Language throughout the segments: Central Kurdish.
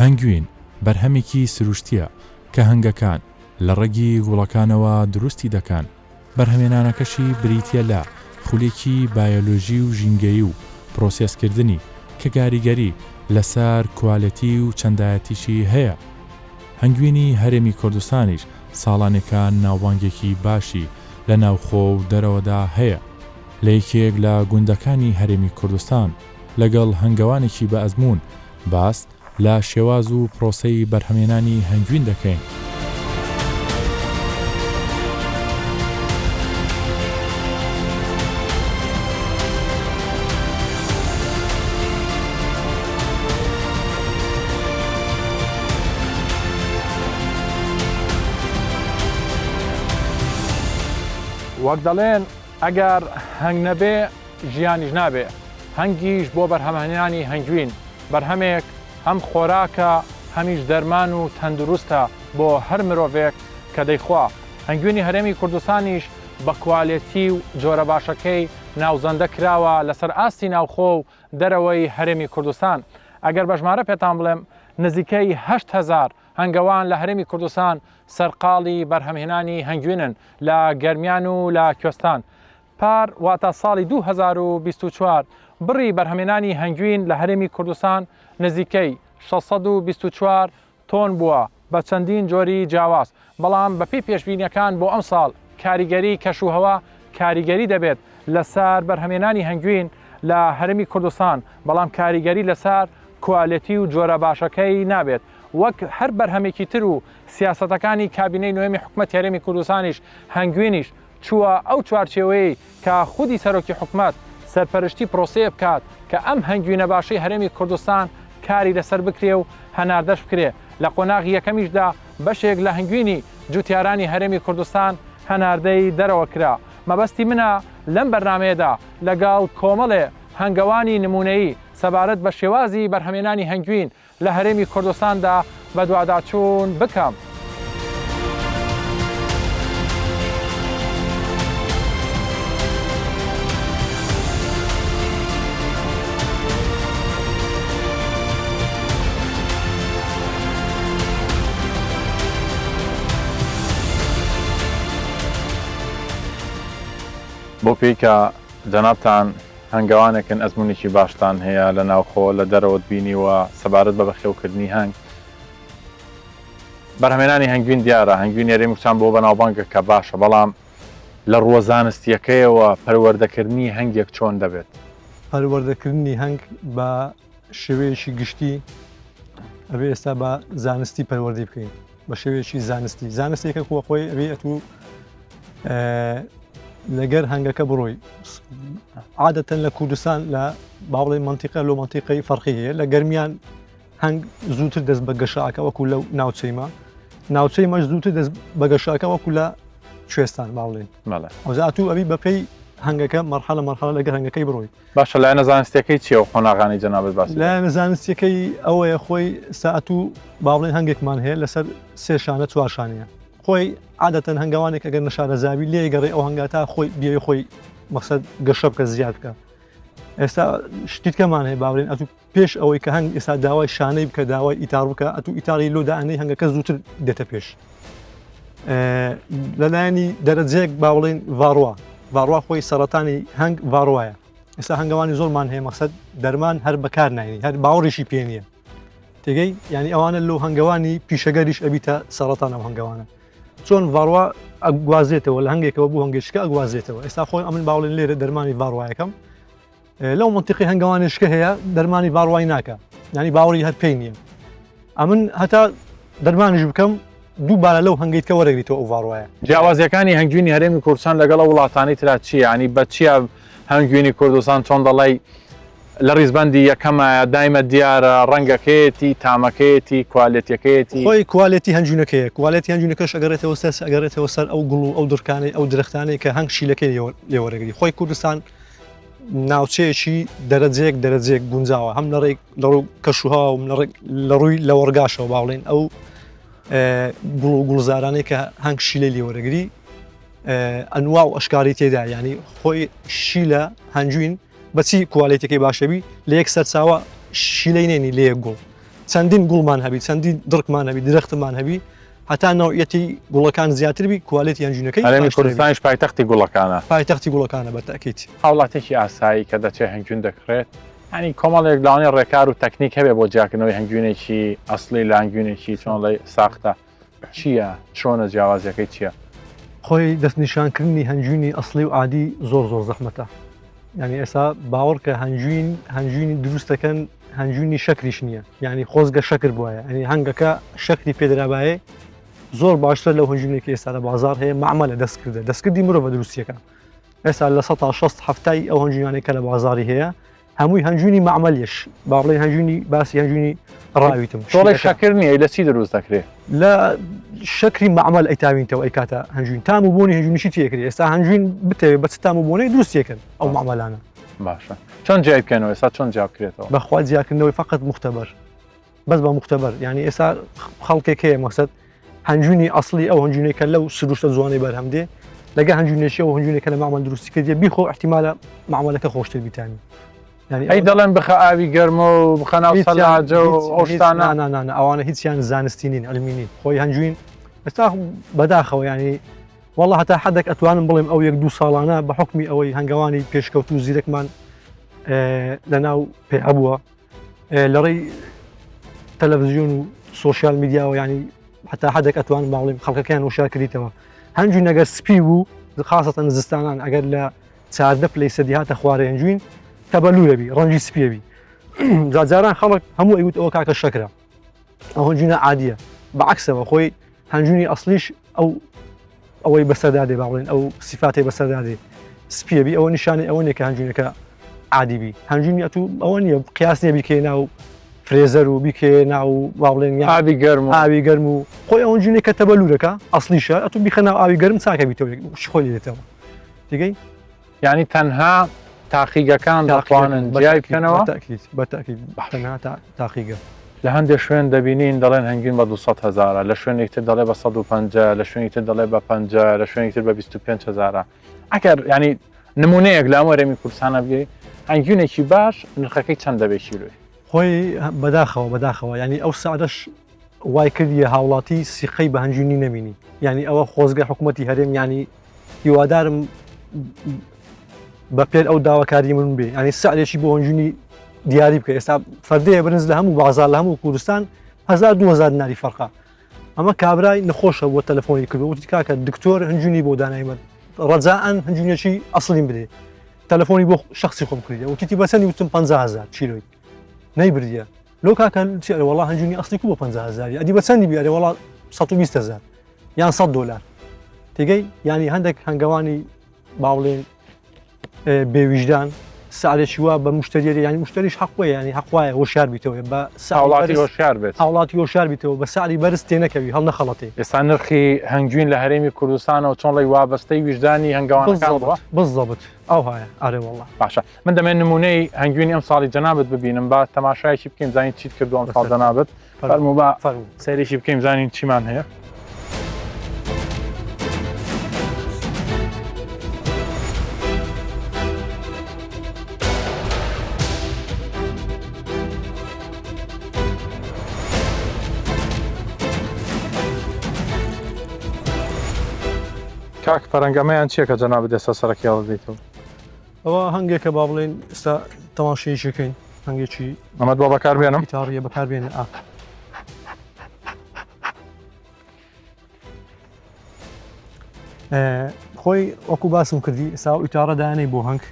هەنگوین بەرهەمێکی سروشتییە کە هەنگەکان لە ڕەگی گوڵەکانەوە دروستی دەکەن، بەرهەمێنانەکەشی بریتییە لە خولێکی بایۆلۆژی و ژینگەیی و پرۆسێسکردنی کە گاریگەری لەسەر کوالێتی و چەندایەتیشی هەیە. هەنگوینی هەرێمی کوردستانیش ساڵانێکە ناوبانگێکی باشی لە ناوخۆ و دەرەوەدا هەیە. لە یەکێک لە گوندەکانی هەرێمی کوردستان لەگەڵ هەنگەوانێکی بەئەزموون باس لە شێواز و پرۆسەی بەرهەمێنانی هەنگوین دەکەین. وەک دەڵێن ئەگەر هەنگ نەبێ ژیانیش نابێ، هەنگیش بۆ بەرهەمهێنانی هەنگوین، بەرهەمێک هەم خۆراکە هەمیش دەرمان و تەندروستە بۆ هەر مرۆڤێک کە دەیخوا. هەنگوینی هەرێمی کوردستانیش بە کوالێتی و جۆرە باشەکەی ناوزەندە کراوە لەسەر ئاستی ناوخۆ و دەرەوەی هەرێمی کوردستان. ئەگەر بە ژمارە پێتان بڵێم نزیکەی 8000 هەنگەوان لە هەرێمی کوردستان سەرقاڵی بەرهەمهێنانی هەنگوینن لە گەرمیان و لە کوێستان. پار واتە ساڵی 2024 بڕی بەرهەمێنانی هەنگوین لە هەرێمی کوردستان نزیکەی 624 تۆن بووە بە چەندین جۆری جیاواز، بەڵام بەپێی پێشبینییەکان بۆ ئەمساڵ کاریگەری کەشوهەوا کاریگەری دەبێت لەسەر بەرهەمێنانی هەنگوین لە هەرێمی کوردستان، بەڵام کاریگەری لەسەر کوالێتی و جۆرە باشەکەی نابێت وەک هەر بەرهەمێکی تر و سیاسەتەکانی کابینەی نۆیەمی حکومەتی هەرێمی کوردستانیش هەنگوینیش چووە ئەو چوارچێوەیەی کە خودی سەرۆکی حکومەت سەرپەرشتی پرۆسەیە بکات کە ئەم هەنگوینە باشەی هەرێمی کوردستان کاری لەسەر بکرێ و هەناردەش بکرێ، لە قۆناغی یەکەمیشدا بەشێک لە هەنگوینی جوتیارانی هەرێمی کوردستان هەناردەی دەرەوە کرا. مەبەستی منە لەم بەرنامەیەدا لەگەڵ کۆمەڵێ هەنگەوانی نموونەیی سەبارەت بە شێوازی بەرهەمێنانی هەنگوین لە هەرێمی کوردستاندا بەدواداچوون بکەم. بۆ پێی کە جەنابتان هەنگەوانێکن ئەزموونێکی باشتان هەیە لە ناوخۆ لە دەرەوەت بینیوە سەبارەت بە بەخێوکردنی هەنگ بەرهەمێنانی هەنگوین دیارە هەنگوین هەرێمی کوردستان بۆ بەناوبانگە کە باشە بەڵام لە ڕووە زانستیەکەیەوە پەروەردەکردنی هەنگێک چۆن دەبێت؟ پەروەردەکردنی هەنگ بە شێوەیەکی گشتی ئەبێ ئێستا بە زانستی پەروەردەی بکەین بە شێوەیەکی زانستی زانستێکە کووە خۆی ئەبێ ئەتوو لەگەر هەنگەکە بڕۆی عادەتەن لە کوردستان لە باوڵی منتیقە لۆ منتیقەی فەرقی هەیە لە گەرمیان هەنگ زووتر دەست بە گەشاکە وەکو لەو ناوچەیمە ناوچەی مەش زووتر دەست بە گەشاکە وەکو لە کوێستان باڵێن ئەوزاتوو ئەبی بەپێی هەنگەکە مەرحەلە مەرحەلە لەگەر هەنگەکەی بڕۆی باشە لایەنە زانستیەکەی چیە و قۆناغانەی جەنابت باسی کرد؟ لایەنە زانستیەکەی ئەوەیە خۆی ساعت و با بڵێین هەنگێکمان هەیە لەسەر سێ شانە چوار شانەیە خۆی عادەتەن هەنگەوانێک ئەگەر نەشارەزاوی لێ گەڕێ ئەو هەنگاتا خۆی بیەوێ خۆی مەقسەد گەشە بکە زیاد بکە ئێستا شتیتکەمان هەیە با بڵێین ئەتوو پێش ئەوەی کە هەنگ ئێستا داوای شانەی بکە داوای ئیتار بکە ئەتوو ئیتاری لۆ دانەی هەنگەکە زووتر دێتە پێش لەلایەنی دەرەجەیەک با بڵێین ڤاڕوا ڤاڕوا خۆی سەرەتانی هەنگ ڤاڕوایە ئێستا هەنگەوانی زۆرمان هەیە مەقسەد دەرمان هەر بەکار ناینی هەر باوەڕیشی پێ نییە تێگەی ینی ئەوانە لۆ هەنگەوانی پیشەگەریش ئەبیتە سەرەتان ئەو هەنگەوانە چۆن ڤاڕوا ئەگوازێتەوە لە هەنگێکەوە بۆ هەنگێشکە ئەگوازێتەوە ئێستا خۆی ئەمن باوڵێن لێرە دەرمانی ڤاڕوایەکەم لەو منتیقی هەنگەوانێشکە هەیە دەرمانی ڤاڕوای ناکە ینی باوەڕی هەر پێی نییە ئەمن هەتا دەرمانیش بکەم دووبارە لەو هەنگەیت کە وەرەگریتەوە ئەو ڤاڕوایە. جیاوازیەکانی هەنگوینی هەرێمی کوردستان لەگەڵ ئەو وڵاتانەی ترا چیە یانی بە چیە هەنگوینی کوردستان چۆن دەڵێی لە ڕیزبەندی یەکەمایە دایمە دیارە ڕەنگەکەیەتی تامەکەیەتی کوالێتیەکەیەتی. خۆی کوالێتی هەنگوینەکەیە کوالێتی هەنگوینەکەش ئەگەڕێتەوە سەر ئەگەڕێتەوە سەر ئەو گوڵ و ئەو دڕکانەی ئەو درەختانەی کە هەنگ شیلەکەی لێ وەرەگری خۆی کوردستان ناوچەیەکی دەرەجەیەک دەرەجەیەک گونجاوە هەم لە ڕێک لە ڕوو کەشوهەوا و لە ڕێک لە ڕووی لەوەڕگاشەوە با بڵێین ئەو گوڵ و گوڵزارانەی کە هەنگ شیلەی لێوەرەگری ئەنوا و ئەشکاری تێدا ینی خۆی شیلە هەنجوین بەچی کوالێتەکەی باشەبی لە یەک سەرچاوە شیلەی نێنی لە یەک گوڵ. چەندین گوڵمان هەبی چەندین دڕکمان هەبی درەختمان هەبی هەتا نەوعیەتی گوڵەکان زیاتر بی quality هەنجوینەکەی هەرێمی باشتر ئەبی. کوردستانیش پایتەختی گوڵەکانە. پایتەختی گوڵەکانە بە تەئکید. هاوڵاتیەکی ئاسایی کە دەچێ هەنگوین دەکڕێت یانی کۆمەڵێک لەوانەیە ڕێکار و تەکنیک هەبێ بۆ جیاکردنەوەی هەنگوینێکی ئەسڵی لە هەنگوینێکی چۆن ڵێ ساختە چییە چۆنە جیاوازیەکەی چییە؟ خۆی دەستنیشانکردنی هەنگوینی ئەسڵی و عادی زۆر زۆر زەحمەتە یعنی ئێستا باوەڕکە هەنگوین هەنگوینی دروست دەکەن هەنگوینی شەکریش نییە یعنی خۆزگە شەکر بواە ئەنی هەنگەکە شەکری پێدرابایە زۆر باشتر لەو هەنگوینێکی ئێستا لە بازار هەیە معمەلە دەستکردە دەستکردی مرۆڤە دروستیەکە ئێستا لە 160 هەفتای ئەو هەنگوینانەی کە لە بازاری هەیە هەمووی هەنگوینی مەعمەلیش با بڵێین هەنگوینی باسی هەنگوینی ڕاویتم تۆڵی شەکر نییە لە چی دروست دەکرێت لە شەکری مەعمەل ئەیتاوینتەوە ئەیکاتە هەنگوین تام و بۆنی هەنگوینیشی تێکرێ ئێستا هەنگوین بتەوێ بە چ تام و بۆنێک دروستیەکەن ئەو مەعمەلانە باشە چۆن جیای بکەنەوە ئێستا چۆن جیا بکرێتەوە بەخوا جیاکردنەوەی فقط مختبر بەس بە مختبر یعنی ئێستا خەڵکێک هەیە مەسەد هەنجوینی ئەسڵی ئەو هەنجوینەی کە لەو سروشتە جوانەی بەرهەم دێ لەگە هەنجوینێکی ئەو هەنجوینەی کە لە مەعمەل دروستی کردیە بیخۆ ئیحتیمالە مەعمەلەکە خۆشتر بیتامی یعنی ئەی دەڵێن بخە ئاوی گەرمە و بخە ناو سەلاجە و ئەو شتانە نا نا نا ئەوانە هیچیان زانستی نین علمی نین خۆی هەنجوین ئێستا بەداخەوە یعنی والله هەتا حدێک ئەتوانم بڵێم ئەو یەک دوو ساڵانە بە حکمی ئەوەی هەنگەوانی پێشکەوتو زیرەکمان لەناو پێ هەبووە لە ڕێی تەلەڤزیۆن و سۆشیال میدیاوە ینی حتا حدێک ئەتوان باڵیم خەڵکەکەیان وشار کردیتەوە هەنجوین ئەگەر سپی بوو خاصەتەن زستانان ئەگەر لە چاردە پلەی سەدی هاتە خوارێ هەنجوین تەبەلورەبی ڕەنگی سپیەبی جاران خەڵک هەموو ئەیوت ئەوە کاکە شەکرە ئەو هەنجوینە عادیە بەعکسەوە خۆی هەنجوینی ئەسلیش ئەو ئەوەی بەسەردا دێ با بڵێن ئەو سیفاتی بەسەردا دێ سپیە بی ئەوە نیشانی ئەوە نیە کە هەنجوینەکە عادی بی هەنجوینی ئەتوو ئەوە نییە قیاس نییە بیکەی ناو freezer و بیکێ ناو با بڵێن ئاوی گەرم ئاوی گەرم و خۆی ئەو هەنجوینەی کە تەبەلورەکە ئەسلیشە ئەتوو بیخە ناو ئاوی گەرم چاکە بیتەوە خۆی لێتەوە تێگەی یانی تەنها تاقیگەکان دەتوانن جیای بکەنەوە؟ تەنها تاقیگە. لە هەندێک شوێن دەبینین دەڵێن هەنگوین بە 200 هەزارە لە شوێنێک تر دەڵێ بە 150 لە شوێنێک تر دەڵێ بە 50 لە شوێنێک تر بە 25 هەزارە ئەگەر ینی نمونەیەک لە هەرێمی کوردستانە بگەی هەنگوینێکی باش نرخەکەی چەند دەبێت کیلۆی؟ خۆی بەداخەوە بەداخەوە ینی ئەو سعرەش وای کردیە هاوڵاتی سیقەی بە هەنجوینی نەمینی یعنی ئەوە خۆزگە حکوومەتی هەرێم ینی هیوادارم بە پێر ئەو داواکاری من بێ ینی سعرێکی بۆ هەنجوینی دیاری بکە ئێستا فەردەیە برنج لە هەموو بازار لە هەموو کوردستان هزار 2000 دیناری فەرقە ئەمە کابرای نەخۆشە بۆ تەلەفۆنی کردو وتی کاکە دکتۆر هەنجوینی بۆ دانایمە ڕەجائەن هەنجوینێکی ئەسڵیم بدێ تەلەفۆنی بۆ شخصی خۆم کردی وتی بەسەنی وتم 50000 کیلۆی نەیبردیە لۆ کاکە چی ئەرێ وەڵا هەنجوینی ئەسلی کو بۆ 50 هەزاری ئەدی بە چەندی بی ئەرێ وەڵا 120 هەزار یان 100 دۆلار تێگەی ینی هەندێک هەنگەوانی با بڵێن بێویژدان سعرێکی وا بە مشتریەری ینی مشتریش حەق وایە ینی حەق وایە هۆشیار بیتەوە بە هاوڵاتی هۆشیار بێت هاوڵاتی هۆشیار بیتەوە بە سعری بەرز تێنەکەوی هەڵنەخەڵەتێ ئێستا نرخی هەنگوین لە هەرێمی کوردستانەوە چۆن ڵی وابەستەی ویژدانی هەنگەوانەکان بووە بالضبط ئەوهایە ئەرێ وەڵا باشە من دەمێن نمونەی هەنگوینی ئەم ساڵی جەنابت ببینم با تەماشایەکی بکەین زانین چیت کردو ئەم ساڵ جەنابت فەرموو با سەیرێکی بکەین زانین چیمان هەیە. کاک فەرەنگ ئەمەیان چییە کە جەنابت ئێستا سەرەکی هەڵدەیتەوە؟ ئەوە هەنگێکە با بڵێین ئێستا تەماشەیەکەکەین هەنگێکی ئەمەت بۆ بەکاربێنم ئیتاڕیە بەکاربێنە ئا خۆی وەکو باسم کردی ئێستا ئەو ئیتاڕە دانەی بۆ هەنگ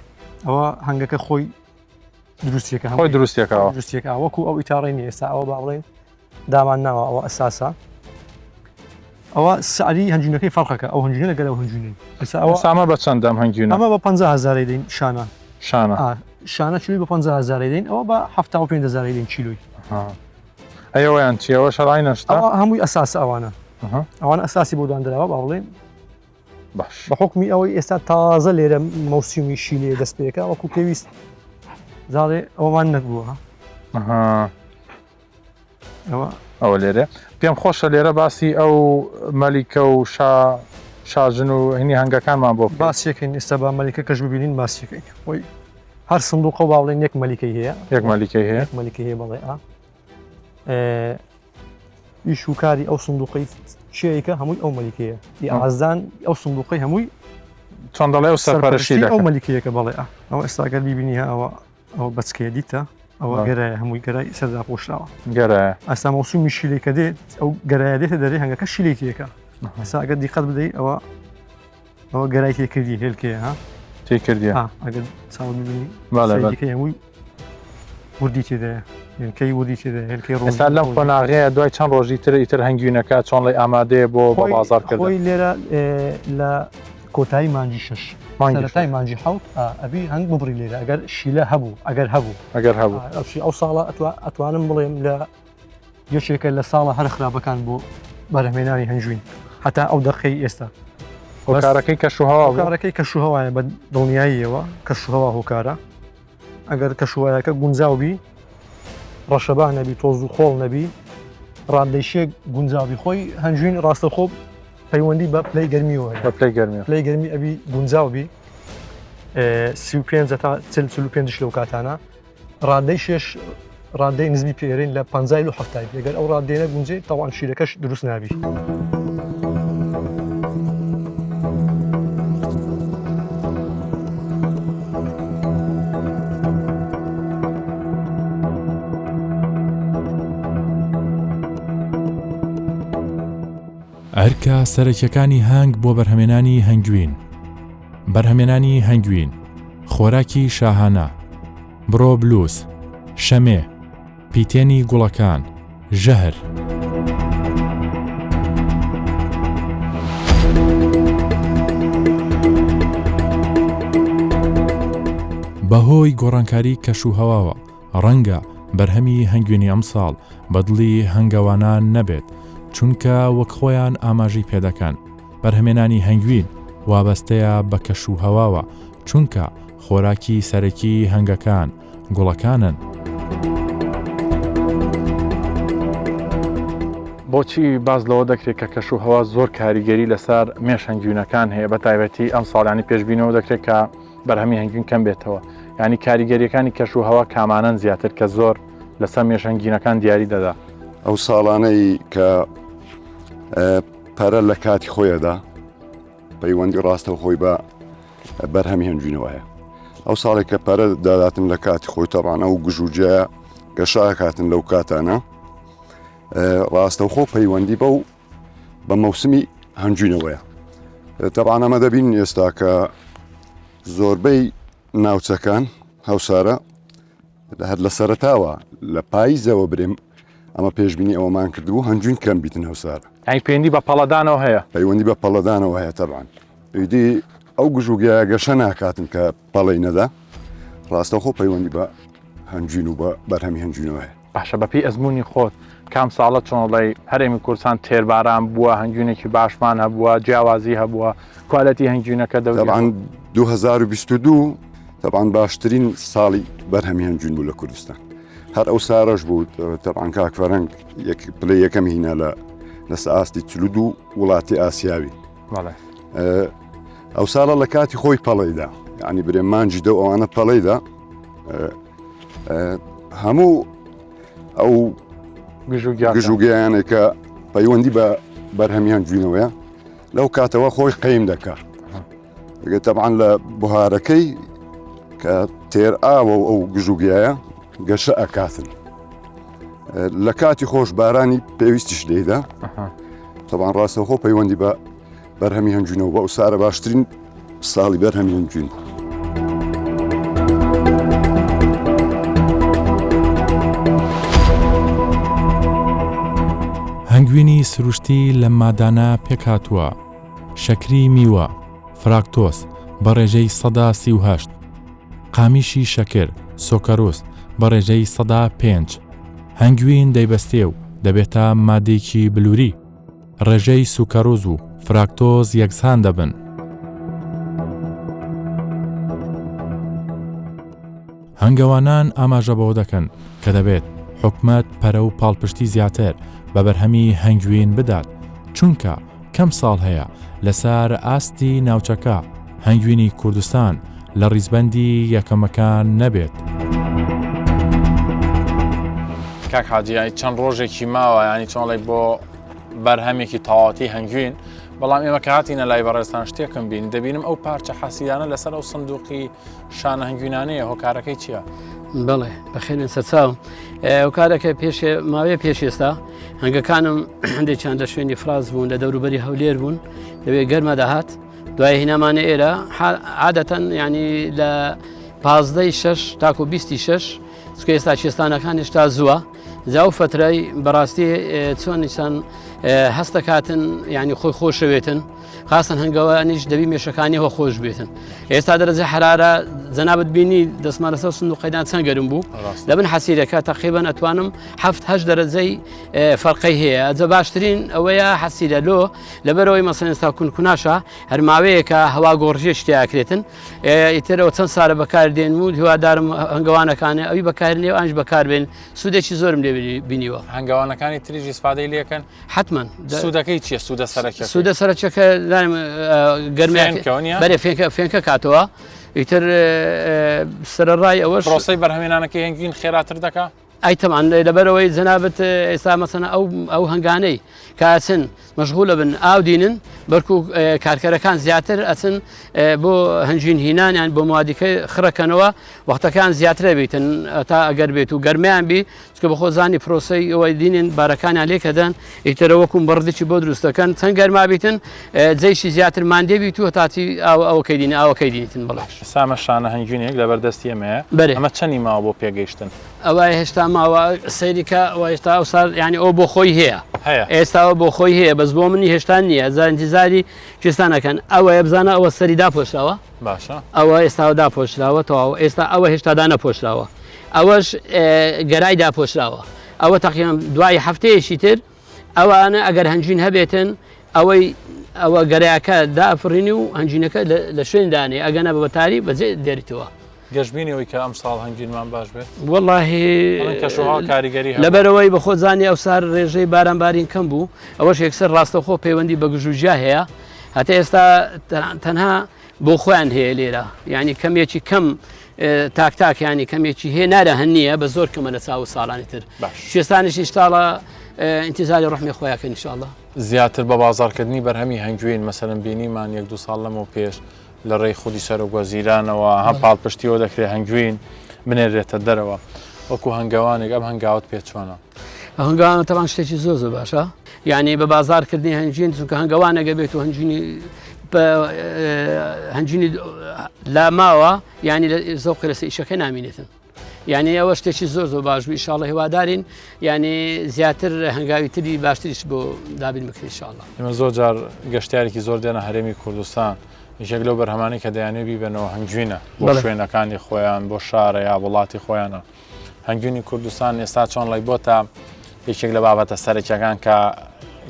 ئەوە هەنگەکە خۆی دروستیەکە خۆی دروستیەکەەوە دروستیەکە وەکو ئەو ئیتاڕی نیە ئێستا ئەوە با بڵێین دامان ناوە ئەوە ئەساسە ئەوە سعری هەنجوینەکەی فەرقەکە ئەو هەنجوینە لەگەل ئەو هەنجوینەی ئێستا ئەوە سامە بە چەند ئەم هەنجوینە ئەمە بە 50 هەزارەی دەین شانە شانە شانە چوی بە 50 هەزارەی دەین ئەوە بە 75 هەزارەی دەین کیلۆی ئەویان چیەوە شەڕای نەشتا هەمووی ئەساس ئەوانە ئەوانە ئەساسی بۆ داندراوە با بڵێن باش بە حکمی ئەوەی ئێستا تازە لێرە مەوسیمی شیلێ دەست پێکە وەکو پێویست زاڵێ ئەومان نەبووە ئەوە لێرە پێم خۆشە لێرە باسی ئەو مەلیکە و شا شاژن و هینی هەنگەکانمان بۆ باسیەکەین ئێستا بە مەلیکە کەش ببینین باسیەکەین خۆی هەر سندوقە و باڵێن یەک مەلیکەی هەیە یەک مەلیکەی هەیە مەلیکەی هەیە بەڵێ ئا. ئیش و کاری ئەو سندوقەی چیەکە هەمووی ئەو مەلیکەیە ئی ئازان ئەو سندوقەی هەمووی چۆن دەڵێ و سەرپەرشتی ئەو مەلیکەیەکە بەڵێ ئەوە ئێستا گەر بیبینی ئەوە ئەوە بەچکەیە دیتە ئەوە گەرایە هەمووی گەرای سەردا پۆشراوە گەرایە ئەستا مەوسومی شیلەی کە دێت ئەو گەرایە دێتە دەرێ هەنگەکە شیلەی تێکە ئەستا ئەگەر دیقەت بدەیت ئەوە ئەوە گەرای تێکردی هێلکەیە ها تێکردیە ئەگەر چاو ببینی دیکە هەمووی وردی تێدایە هێلکەی وردی تێدایە هێلکەی ڕۆژ ئێستا لەم قۆناغەیە دوای چەند ڕۆژی تر ئیتر هەنگوینەکە چۆن ڵی ئامادەیە بۆ بە بازاڕ کردن خۆی لێرە لە کۆتایی مانگی شەش سەرەتای مانگی حەوت ئەبی هەنگ ببڕی لێرە ئەگەر شیلە هەبوو ئەگەر هەبوو ئەگەر هەبوو ئەو ساڵە ئەتوانم بڵێم لە یەکێکە لە ساڵە هەرە خراپەکان بۆ بەرهەمێنانی هەنجوین هەتا ئەو دەقەی ئێستا. هۆکارەکەی کەشوهەوا بوو؟ هۆکارەکەی کەشوهەوایە بە دڵنیاییەوە کەشوهەوا هۆکارە. ئەگەر کەشوهەوایەکە گونجاو بی، ڕەشەبا نەبی، تۆز و خۆڵ نەبی، ڕادەی شێ گونجاو بی، خۆی هەنجوین ڕاستەوخۆ پەیوەندی بە پلەی گەرمیەوە هەیە. بە پلەی گەرمی. پلەی گەرمی ئەبی گونجاو بی، 35 هەتا 40 45 لەو کاتانە. ڕادەی شێش ڕادەی نزمی پێرین لە پەنجای و حەفتای ئەگەر ئەو ڕادەیە نەگونجێ تاوان شیرەکەش دروست نابی. ئەرکە سەرەکیەکانی هەنگ بۆ بەرهەمێنانی هەنگوین بەرهەمێنانی هەنگوین خۆراکی شاهانە بڕۆبلوس، شەمێ، پیتێنی گوڵەکان، ژەهر. بەهۆی گۆڕانکاری کەش و هەواوە ڕەنگە بەرهەمی هەنگوینی ئەمساڵ بە دڵی هەنگەوانان نەبێت، چونکە وەک خۆیان ئاماژەی پێدەکەن بەرهەمێنانی هەنگوین وابەستەیە بە کەش و هەواوە، چونکە خۆراکی سەرەکی هەنگەکان گوڵەکانن. بۆچی باس لەوە دەکرێت کە کەش و هەوا زۆر کاریگەری لەسەر مێش هەنگوینەکان هەیە بە تایبەتی ئەم ساڵانی پێشبینەوە دەکرێت کە بەرهەمی هەنگوین کەم بێتەوە ینی کاریگەریەکانی کەش و هەوا کامانەن زیاتر کە زۆر لەسەر مێش هەنگینەکان دیاری دەدا ئەو ساڵانەی کە پەرە لە کاتی خۆیەدا پەیوەندی ڕاستەوخۆی بە بەرهەمی هەنجوینەوە هەیە ئەو ساڵێک کە پەرە داداتن لە کاتی خۆی تەبان ئەو گژوجە گەشاکاتن لەو کاتانە ڕاستەوخۆ پەیوەندی بەو بە مەوسمی هەنجوینەوەیە تەبان ئەمە دەبین ئێستا کە زۆربەی ناوچەکان هەوسارە هەر لە سەرەتاوە لە پاییزەوە برێم ئەمە پێشبینی ئەوەمان کردبوو هەنجوین کەم بیتن هەوسارە ئەی پەیوەندی بە پەڵەدانەوە هەیە پەیوەندی بە پەڵەدانەوە هەیە تەبان ئیدی ئەو گژوگیایە گەشە ناکاتن کە پەڵەی نەدا ڕاستەوخۆ پەیوەندی بە هەنجوین و بە بەرهەمی هەنجوینەوە هەیە باشە بەپێی ئەزموونی خۆت کام ساڵە چۆنڵی هەرێمی کوردستان تێرباران بووە هەنگوینێکی باشمان هەبووە جیاوازی هەبووە کوالێتی هەنگوینەکە دەبان 2022 تەبان باشترین ساڵی بەرهەمی هەنجوین بوو لە کوردستان هەر ئەو سارەش بوو تەبان کاک فەرەنگ پلەی یەکەم هینا لە لەسە ئاستی 42 وڵاتی ئاسیاوی ئەو ساڵە لە کاتی خۆی پەڵیدا ینی برێ مانجی دە ئەوانە پەڵیدا هەموو ئەو گژوگیانێک کە پەیوەندی بە بەرهەمیان جوینەوەیە لەو کاتەوە خۆی قەیم دەکا تەبعاان لە بهارەکەی کە تێر ئاوە و ئەو گژوگیایە گەشە ئەکاتن لە کاتی خۆش بارانی پێویستیش لێدا تەبان ڕاستەوخۆ پەیوەندی بە بەرهەمی هەنجوینەوە بە ئەو سارە باشترین ساڵی بەرهەمی هەنجوین بوو. هەنگوینی سروشتی لەم مادانە پێکهاتووە، شەکری میوە، فراکتۆز، بە ڕێژەی 38%، قامیشی شەکر، سۆکەروس، بە ڕێژەی 5%. هەنگوین دەیبەستێ و دەبێتە مادەیەکی بلوری. ڕێژەی سوکەرۆز و فراکتۆز یەکسان دەبن. هەنگەوانان ئاماژە بەوە دەکەن کە دەبێت حکومەت پەرە و پاڵپشتی زیاتر بە بەرهەمی هەنگوین بدات، چونکە کەم ساڵ هەیە لەسەر ئاستی ناوچەکە هەنگوینی کوردستان لە ڕیزبەندی یەکەمەکان نەبێت. کاک حاجی یانی چەند ڕۆژێکی ماوە ینی چۆنڵی بۆ بەرهەمێکی تەواتی هەنگوین بەڵام ئێمە کە هاتینە لای بەڕێزتان شتێکم بین دەبینم ئەو پارچە حەسیرانە لەسەر ئەو سندوقی شانە هەنگوینانەیە هۆکارەکەی چییە؟ بەڵێ بەخێرێن سەرچاو هۆکارەکە پێش ماوەیە پێش ئێستا هەنگەکانم هەندێکیان لە شوێنی فراز بوون لە دەوروبەری هەولێر بوون لەوێ گەرمە دەهات دوای هینامانە ئێرە عادەتەن ینی لە پازدەی شەش تاکو بیستی شەش چکە ئێستا کوێستانەکان هێشتا زووە جا و فترەی بەڕاستی چۆن نیسان هەستەکاتن ینی خۆی خۆشەوێتن خاستن هەنگەوانیش دەبی مێشەکانیەوە خۆش بێتن ئێستا دەرەجە حرارە جەنابەت بینی دەستمان لەسەر سندوقەدان چەند گەرم بوو لە بن حەسیرەکە تقریبان ئەتوانم هەفت هەشت دەرەجەی فەرقەی هەیە ئەجە باشترین ئەوەیە حەسیرە لۆ لەبەرەوەی مەسەن ئێستا کونکوناشە هەر ماوەیەکە هەوا گۆڕژێ شتیاکرێتن ئیترەوە چەند سالە بەکاردێن و هیوادارم هەنگەوانەکانە ئەوی بەکارنێ و ئەنج بەکاربێن سوودێکی زۆرم لێ بینیوە. هەنگەوانەکانی تریش ئیسفادەی لێکەن؟ حتمما. سوودەکەی چییە؟ سوودە سەرەکیەکەی؟ سوودە سەرەکیەکە لایم گەرمیان فێنکە وەنیە؟ بەرێ فێنکە فێنکە کاتەوە ئیتر سەرەڕای ئەوەش پرۆسەی بەرهەمێنانەکەی هەنگوین خێراتر دەکا؟ ئەی تەبعەن لەبەرئەوەی جەنابت ئێستا مەسەنە ئەو ئەو هەنگانەی کە ئەچن مەشغولە بن ئاو دینن بەرکو کارکەرەکان زیاتر ئەچن بۆ هەنجین هینانیان بۆ موادیکە خڕەکەنەوە وەختەکان زیاترە بیتن تا ئەگەر بێت و گەرمیان بی چکە بەخۆ زانی پرۆسەی ئەوەی دینن بارەکانیان لێکەدەن ئیترە وەکوم بەڕدێکی بۆ دروست دەکەن چەند گەرما بیتن جەیشی زیاتر ماندێ بیت و تاتی ئاو ئەوەکەی دین ئاوەکەی دینیتن بەڵێ. سامە شانە هەنگوینێک لەبەر دەستی ئێمەیە بەرێ. ئەمە چەنی ماوە بۆ پێگەیشتن؟ ئەوە هێشتا ماوە سەیری کە ئەوە هێشتا ئەو سار یانی ئەو بۆ خۆی هەیە هەیە. ئێستا ئەوە بۆ خۆی هەیە بەس بۆ منی هێشتا نییە جا ئینتیزاری کوێستان ئەکەن ئەوەیە بزانە ئەوە سەری داپۆشراوە باشە. ئەوە ئێستا داپۆشراوە تەواو ئێستا ئەوە هێشتا دانەپۆشراوە ئەوەش گەرای داپۆشراوە ئەوە تەقریبا دوای هەفتەیەکی تر ئەوانە ئەگەر هەنجین هەبێتن ئەوەی ئەوە گەرایەکە دافڕینی و هەنجینەکە لە شوێن دانێ ئەگەنە بە بەتاری بەجێ دێریتەوە. گەشبینی ئەوەی کە ئەمساڵ هەنگوینمان باش بێت؟ وەڵاهی کەشوهەوا کاریگەری هەبوو. لەبەرئەوەی بەخۆت زانی ئەوسار ڕێژەی باران بارین کەم بوو ئەوەش یەکسەر ڕاستەوخۆ پەیوەندی بە گژوگیا هەیە هەتا ئێستا تەنها بۆ خۆیان هەیە لێرە یعنی کەمێکی کەم تاک تاک ینی کەمێکی هەیە نارە هەن نییە بە زۆر کەمە لە چاو ساڵانی تر شێستانیش ئیشتاڵە ئینتیزاری ڕحمی خۆیاکە انشاءاللە. زیاتر بە بازاڕکردنی بەرهەمی هەنگوین مەسەلەن بینیمان یەک دوو ساڵ لەمەو پێش لە ڕێی خودی سەرۆک وەزیرانەوە هەم پاڵپشتیەوە دەکرێت هەنگوین بنێرێتە دەرەوە وەکو هەنگەوانێک ئەم هەنگاوت پێ چۆنە؟ هەنگاوە تەبان شتێکی زۆر زۆر باشە یعنی بە بازارکردنی هەنجین چونکە هەنگەوانەگە بێت و هەنجینی هەنجینی لا ماوە یعنی زەوقی لەسەر ئیشەکە نامینێتن یعنی ئەوە شتێکی زۆر زۆر باش بوو ئیشاڵە هیوادارین یعنی زیاتر هەنگاوی تری باشتریش بۆ دابین بکرێت ئیشاڵە ئێمە زۆر جار گەشتیارێکی زۆر دێنە هەرێمی کوردستان یەکێک لەو بەرهەمانەی کە دەیانەوێت بیبەنەوە هەنگوینە بۆ شوێنەکانی خۆیان بۆ شارە یا وڵاتی خۆیانە هەنگوینی کوردستان ئێستا چۆن ڵی بۆتە یەکێک لە بابەتە سەرەکیەکان کە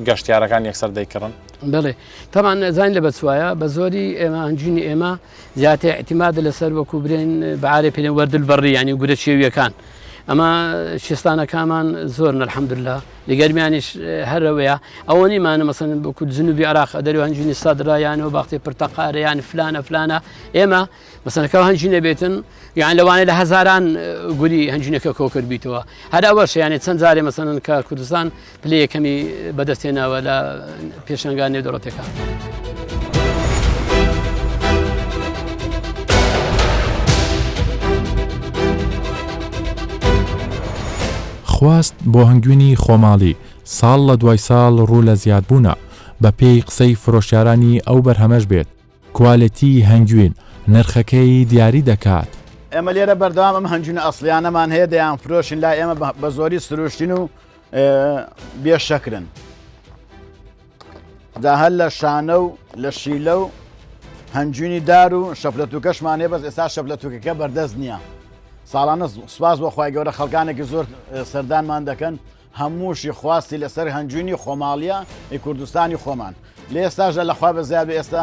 گەشتیارەکان یەکسەر دەیکڕن؟ بەڵێ تەمان زانین لە بەچوایە بە زۆری ئێمە هەنگوینی ئێمە زیاتر اعتماد لەسەر وەکو برێن بەعاە پێێن وەردل بەڕی ینی گورە چێویەکان ئەمە شێستانەکانمان زۆر الحمدلله لە گەرمیانیش هەرەوەیە ئەوە نیمانە مەسەن بکو جنوبی عراق دەری هەنجینی سادرایانەوە باختی پرتەقارەیان فلانە فلانە ئێمە مەسەن کە هەنجینە بێتن یان لەوانەیە لە هەزاران گولی هەنجینەکە کۆکرد بیتەوە هەر ئەوەش یانێ چەند جارێ مەسەن کە کوردستان پلەی یەکەمی بەدەستێناوە لە پێشەنگا نێودەوڵەتەکان. خواست بۆ هەنگوینی خۆماڵی ساڵ لە دوای ساڵ ڕوو لە زیادبوونە، بەپێی قسەی فرۆشیارانی ئەو بەرهەمەش بێت، کوالێتی هەنگوین نرخەکەی دیاری دەکات. ئێمە لێرە بەردەوام ئەم هەنگوینە ئەسڵیانەمان هەیە دەیانفرۆشین، لای ئێمە بە زۆری سروشتین و بێ شەکرن. جا هەر لە شانە و لە شیلە و هەنگوینی دار و شەپلەتوکەشمان هەیە بەس ئێستا شەپلەتوکەکە بەردەست نییە. ساڵانە سوپاس بۆ خوای گەورە خەڵکانێکی زۆر سەردانمان دەکەن هەمووشی خواستی لەسەر هەنجوینی خۆماڵیە ی کوردستانی خۆمان لە ئێستاشدا لەخوا بەزیاد بێ ئێستا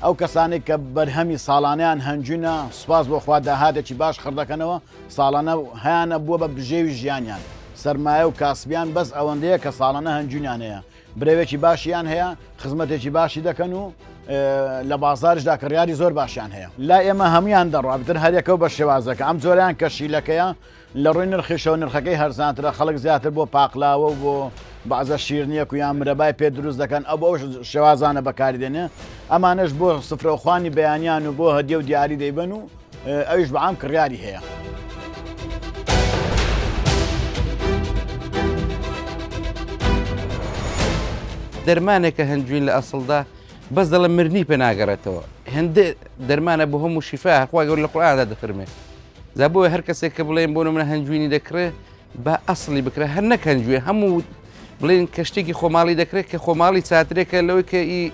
ئەو کەسانێک کە بەرهەمی ساڵانیان هەنجوینە سوپاس بۆ خوا داهاتێکی باش خڕدەکەنەوە ساڵانە هەیانە بووە بە بژێوی ژیانیان سەرمایە و کاسبیان بەس ئەوەندەیە کە ساڵانە هەنجوینیان هەیە برەوێکی باشیان هەیە خزمەتێکی باشی دەکەن و. لە بازاریشدا کڕیاری زۆر باشیان هەیە. لای ئێمە هەموویان دەڕوا بتر هەریەکەو بە شێوازەکە ئەم جۆرەیان کە شیلەکەیە لە ڕووی نرخیشەوە نرخەکەی هەرزانترە خەڵک زیاتر بۆ پاقلاوە و بۆ بەعزە شیرنیەک و یان مرەبای پێ دروست دەکەن ئەو بۆ ئەو شێوازانە بەکاری دێنێ ئەمانەش بۆ سفرەوخوانی بەیانیان و بۆ هەدیە و دیاری دەیبەن و ئەویش بە عام کڕیاری هەیە. دەرمانێکە هەنجوین لە ئەسڵدا بەس دەڵێ مرنی پێ ناگەڕێتەوە هێندە دەرمانە بۆ هەموو شیفا خوا گەورە لە قورئاندا دەفەرمێ جا بۆیە هەر کەسێک کە بڵێن بۆ نمونە هەنجوینی دەکڕێ با ئەسڵی بکرێ هەر نەک هەنجوێ هەموو بڵێن کە شتێکی خۆماڵی دەکرێت کە خۆماڵی چاترێکە لەوەی کە ئی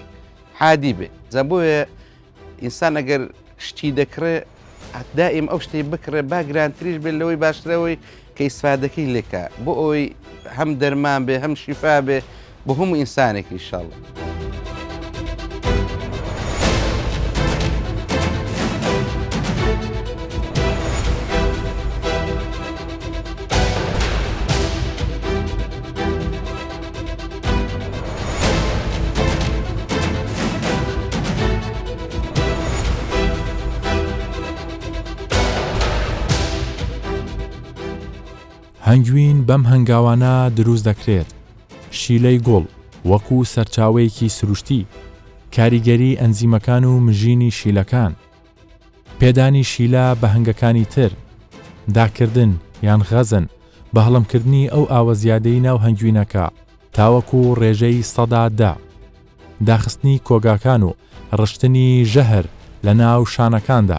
حادی بێ جا بۆیە ئینسان ئەگەر شتی دەکڕێ دائیم ئەو شتەی بکڕێ با گرانتریش بێت لەوەی باشترەوەی کە ئیسفادەکەی لێکا بۆ ئەوەی هەم دەرمان بێ هەم شیفا بێ بۆ هەموو ئینسانێک ئیشاڵڵا. هەنگوین بەم هەنگاوانە دروست دەکرێت، شیلەی گوڵ وەکو سەرچاوەیەکی سروشتی، کاریگەری ئەنزیمەکان و مژینی شیلەکان، پێدانی شیلە بە هەنگەکانی تر، داکردن یان غەزن، بە هەڵمکردنی ئەو ئاوە زیادەی ناو هەنگوینەکە تاوەکو ڕێژەی 10%، داخستنی کۆگاکان و ڕشتنی ژەهر لە ناو شانەکاندا.